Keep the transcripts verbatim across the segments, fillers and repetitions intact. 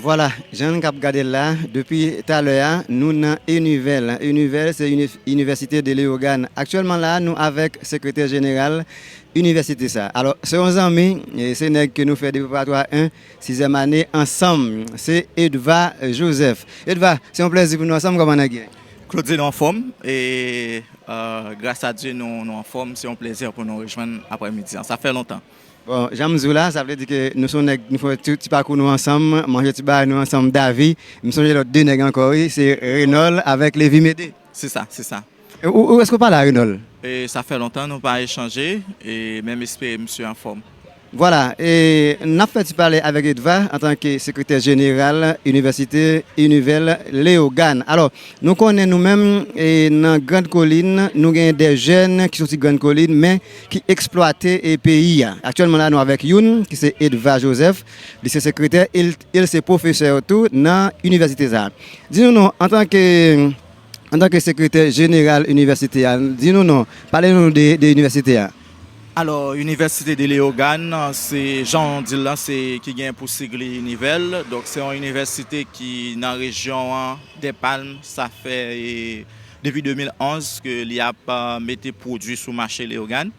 Vwala, jan n k ap gade l la, depi talè a, nou nan Inivèl. Inivèl, se Uni-, Université de Léogâne. Aktyèlman la, nou avèk sekretè jeneral inivèsite sa. Alò, se yon zanmi, e se nèg ke nou fè depi preparatwa en, sizyèm ane ansanm. Se Edva Joseph. Edva, se yon plèzi pou nou ansanm, kòman nèg ye? Claudie, nou anfòm. E euh, gras a Dye, nou, nou anfòm. Se yon plèzi pou nou rejwenn aprèmidi an. Sa fè lontan. Bon, jan m di w la, sa vle di ke nou se yon nèg, nou fè ti, ti pakou nou ansanm, manje ti bagay nou ansanm, Davi. M sonje lòt de nèg ankò, wi, se Renol avèk Levi Mede. Se sa, se sa. E ou, ou èske w pale a Renol? E sa fè lontan nou pa echanje, e men m espere misye anfòm. Vwala, e n ap fè ti pale avèk Edva antanke sekretè jeneral Inivèsite Inivèl Leyogàn. Alò, nou konnen nou menm, e nan Grand Kolin, nou gen de jèn ki soti Grand Kolin, men ki eksplwate e peyi a. Aktyèlman la, nou avèk youn, ki se Edva Joseph, li se sekretè, e l, e l se pwofesè tou nan inivèsite sa a. Di nou non, antanke, antanke sekretè jeneral inivèsite a, di nou non, pale nou de, de inivèsite a. Alò, Université de Léogâne, se jan w di l lan, se ki gen pou sig li Inivèl. Donk, se yon inivèsite ki nan rejyon an, Dèpalm, sa fè e, depi de mil onz ke li ap euh, mete pwodui sou mache Leyogàn.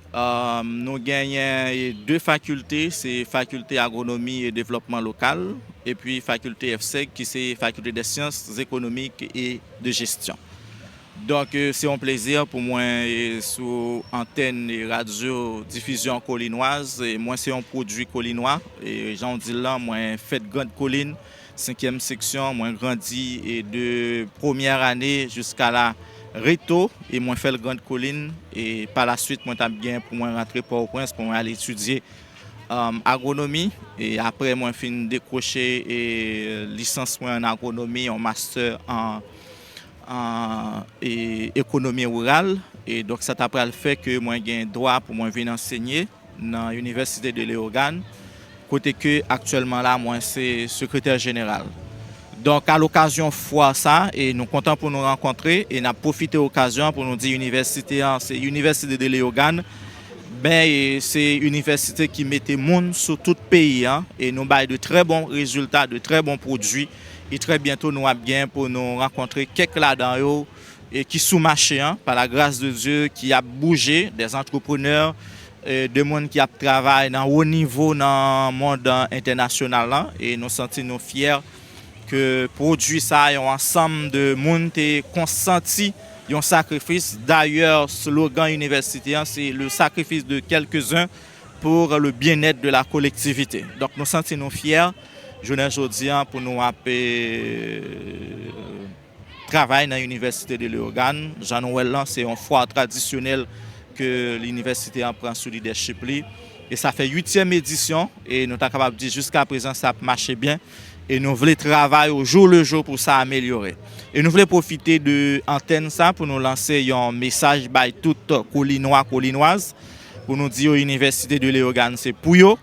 Euh, nou genyen e, de fakilte, se fakilte agwonomi e devlòpman lokal, epi fakilte EFSEG, ki se fakilte de syans ekonomik e de jesyon. Donk, euh, se yon plezi pou mwen e, sou antèn e, radyo difizyon kolinwaz. E mwen se yon pwodui kolinwa. E jan w di l lan, mwen fèt Grand Kolin, senkyèm seksyon. Mwen grandi e, de premyè ane jiska la reto. E mwen fè l Grand Kolin. E pa la swit, mwen t ap gen pou mwen rantre Pòtoprens pou mwen al etidye um, agwonomi. E apre, mwen fin dekwoche e, lisans mwen an agwonomi, yon master an, an e, ekonomi riral. E donk, sa ta pral fè ke mwen gen dwa pou mwen vin ansenye nan Université de Léogâne, kote ke aktyèlman la, mwen se sekretè jeneral. Donk, a lokazyon fwa sa, e nou kontan pou nou rankontre, e n ap pwofite okazyon an pou nou di inivèsite an, se Université de Léogâne, men e, se inivèsite ki mete moun sou tout peyi an, e nou bay de trè bon rezilta, de trè bon pwodui, e trè byento nou ap gen pou nou rankontre kèk ladan yo, e ki sou mache an, pa la gras de Dye, ki ap bouje, des entrepreneurs, e de moun ki ap travay nan wo nivo nan mond entènasyonal lan, e nou santi nou fyè ke pwodui sa a, yon ansanm de moun te konsanti yon sakrifis. Dayè, slogan inivèsite an, se le sacrifice de quelques-uns pour le bien-être de la collectivité. Donk, nou santi nou fyè, jounen jodi an, pou nou ap e, travay nan Université de Léogâne. Jan nou wè l lan, se yon fwa tradisyonèl ke linivèsite an pran sou lidèchip li. E sa fè uityèm edisyon, e nou ta kapab di jiska prezan sa ap mache byen. E nou vle travay au jour le jour pou sa amelyore. E nou vle pwofite de antèn sa pou nou lanse yon mesaj bay tout kolinwa, kolinwaz, pou nou di yo Université de Léogâne se pou yo.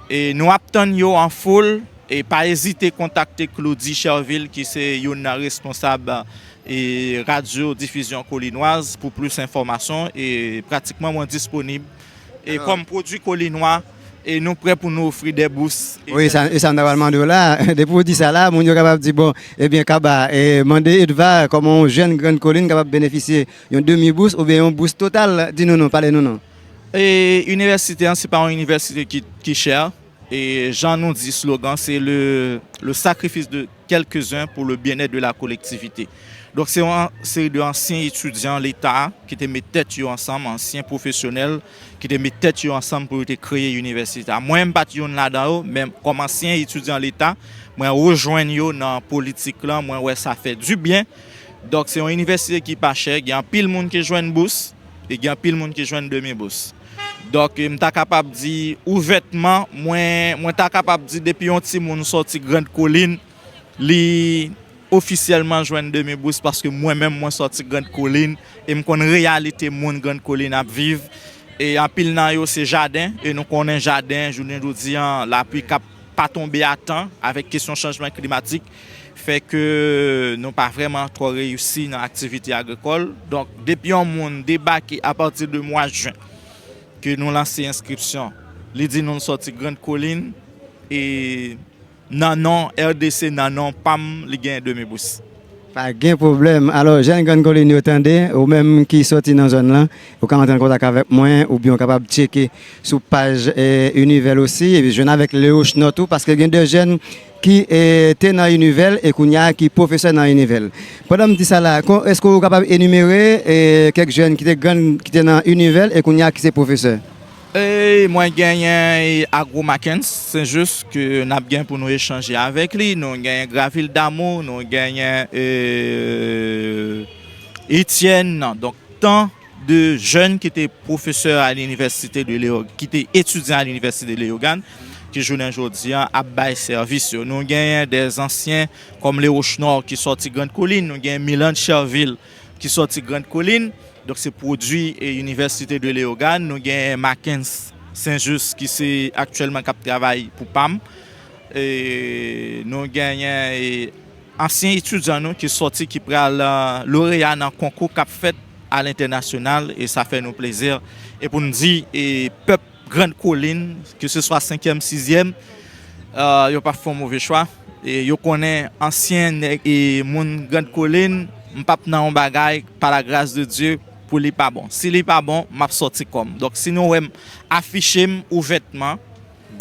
E nou ap tann yo an foul. E pa ezite kontakte Claudy Chervil, ki se youn nan responsab e radyo difizyon kolinwaz, pou plis enfòmasyon. E pratikman, mwen disponib. E kòm pwodui kolinwa, e nou prè pou nou ofri de bous. E Wi, sa, e sa m ta pral mande w la. Depi w di sa la, moun yo kapab di, bon, ebyen, Kaba, e mande Edva, kòman yon jèn Grand Kolin kapab benefisye yon demi bous oubyen yon bous total? Di nou non, pale nou non. E inivèsite an, se pa yon inivèsite ki, ki chè. E jan nou di slogan, se le, le sacrifice de quelques-uns pour le bien-être de la collectivité. Donk, se yon seri de ansyen etidyan leta ki te met tèt yo ansanm, ansyen pwofesyonèl ki te met tèt yo ansanm pou yo te kreye inivèsite a. Mwen, m pa t youn ladan yo, men kòm ansyen etidyan leta, mwen rejwenn yo nan politik lan, mwen wè sa fè dibyen. Donk, se yon inivèsite ki pa chè, gen anpil moun ki jwenn bous, e gen anpil moun ki jwenn demi bous. Donk, m ta kapab di ouvètman, mwen, mwen ta kapab di depi yon timoun sòti Grand Kolin, li ofisyèlman jwenn demi bous, paske mwen menm, mwen sòti Grand Kolin, e m konn reyalite moun Grand Kolin ap viv. E anpil nan yo se jaden, e nou konnen jaden, jounen jodi an, lapli k ap pa tonbe a tan, avèk kesyon chanjman klimatik, fè ke nou pa vrèman twò reyisi nan aktivite agrikòl. Donk, depi yon moun debake apati de mwa jen, ke nou lanse enskripsyon, li di nou l sòti Grand Kolin, e nan non R D C, nan non pa m, li gen demi bous. Pa gen pwoblèm. Alò, jèn Grann Kolin yo tande, ou menm ki sòti nan zòn lan, ou ka antre an kontak avèk mwen, oubyen ou kapab tcheke sou paj eh, Univèl osi, epi jwenn avèk Leo Chnò tou, paske gen de jèn ki eh, te nan Univèl e kounye a ki pwofesè nan Univèl. Pandan m di sa la, kon, èske ou kapab enimere eh, kèk jèn ki te grann, ki te nan Univèl e kounye a ki se pwofesè? E mwen genyen Agro Mackenson Saint-Just ke n ap gen pou nou echanje avèk li. Nou genyen Graville Damo, nou genyen e, Etienne. Donk, tan de jèn ki te pwofesè a l'université de Léogâne, ki te etidyan a l'université de Léogâne, ki jounen jodi an ap bay sèvis yo. Nou genyen de ansyen kòm Leo Chnò ki sòti Grann Kolin, nou genyen Milan Chervil ki sòti Grann Kolin. Donk se pwodui e Université de Léogâne. Nou gen Mackens Saint-Just ki se aktyèlman k ap travay pou pam. E nou genyen e ansyen etidyan nou ki sòti ki pral loreya nan konkou k ap fèt alentènasyonal e sa fè nou plezi. E pou n di e pèp Grann Kolin, keseswa senkyèm, sizyèm, yo p ap fè yon move chwa. E yo konnen ansyen nèg e moun Grann Kolin, m p ap nan yon bagay pa la gras de Dye pou li pa bon. Si li pa bon, m ap sòti kò m. Donk si nou wè m afiche m ouvètman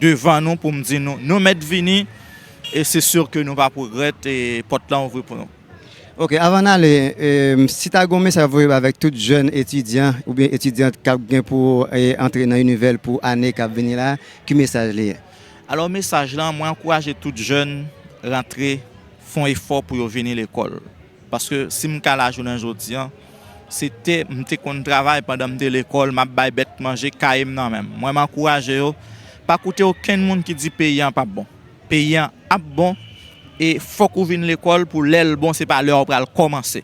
devan nou pou m di nou nou mèt vini, e se si ke nou p ap regrèt e pòt lan ouvri pou nou. Ok, avan n ale, si ta gen yon mesaj pou voye avèk tout jèn etidyan oubyen etidyant k ap gen pou antre nan Univèl pou ane k ap vini la, ki mesaj li ye? Alò mesaj lan, mwen ankouraje tout jèn rantre, fè yon efò pou yo vini lekòl. Paske si m ka la jounen jodi an, se te m te konn travay pandan m te lekòl, m ap bay bèt manje, kaye m nan men m. Mwen m ankouraje yo, pa koute okenn moun ki di peyi an p ap bon. Peyi an ap bon e fòk ou vin lekòl pou lè l bon se pa lè a w pral kòmanse.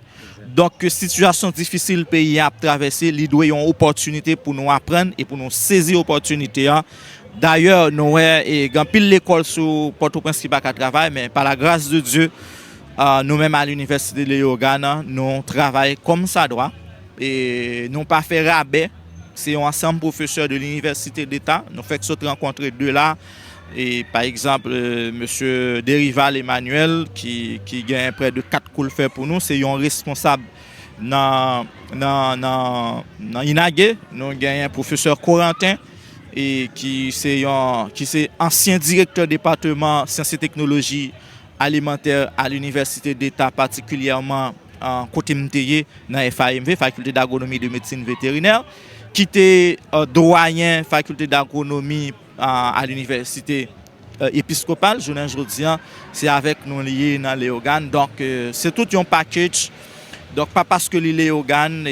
Donk sitiyasyon difisil peyi an ap travèse, li dwe yon opòtinite pou nou aprann e pou nou sezi opòtinite an. Dayè nou wè e gen anpil lekòl sou Pòtoprens ki pa ka travay, men pa la gras de Dye, nou menm a l'Université de Léogâne nou travay kòm sa dwa. E nou pa fè rabè. Se yon ansanm pwofesè de l'Université d'État. Nou fèk sot rankontre de la. E pa egzanp, mesye Derival Emmanuel ki, ki genyen prè de kat kou l fè pou nou, se yon responsab nan, nan, nan, nan INAGE. Nou genyen pwofesè Corentin e ki se yon, ki se ansyen direktè depatman syans e teknoloji alimantè a l'Université d'État, patikilyèman kote m te ye nan F A M V, Faculté d'Agronomie et de Médecine Vétérinaire, ki te dwayen Faculté d'Agronomie a l'Université Episkopal. Jounen jodi an, se avèk nou li ye nan Leyogàn. Donk se tout yon package. Donk pa paske li Leyogàn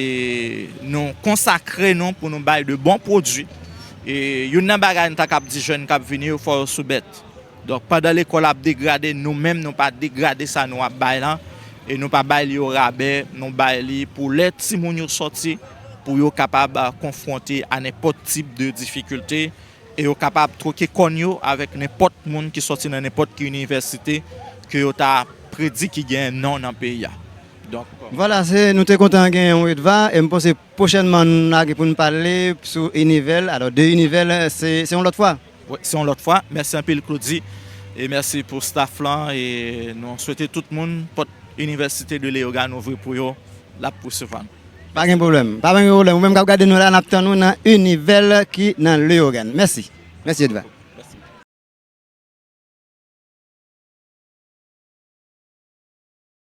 nou konsakre nou pou nou bay de bon pwodui. E youn nan bagay m ta kab di jèn k ap vini yo, fò yo sou bèt. Donk pandan lekòl ap degrade, nou menm nou pa degrade sa nou ap bay lan. E nou pa bay li orabè, nou bay li pou lè timoun yo sòti, pou yo kapab konfwonte a nenpòt tip de difikilte e yo kapab twoke kòn yo avèk nenpòt moun ki sòti nan nenpòt ki inivèsite ke yo ta predi ki gen non nan peyi a. Donk. Vwala, se nou te kontan gen yon Edva e m panse pwochènman n a gen pou n pale sou Univèl. Alò de Univèl se se yon lòt fwa. Wi, se yon lòt fwa. Mèsi anpil Claudy. E mèsi pou staff lan. E nou swete tout moun pòt Université de Leyogàn ouvri pou yo, l ap resevwa nou. Pa gen pwoblèm. Pa gen pwoblèm. Ou menm k ap gade nou la, n ap tann ou nan Univèl ki nan Leyogàn. Mèsi. Mèsi Edva.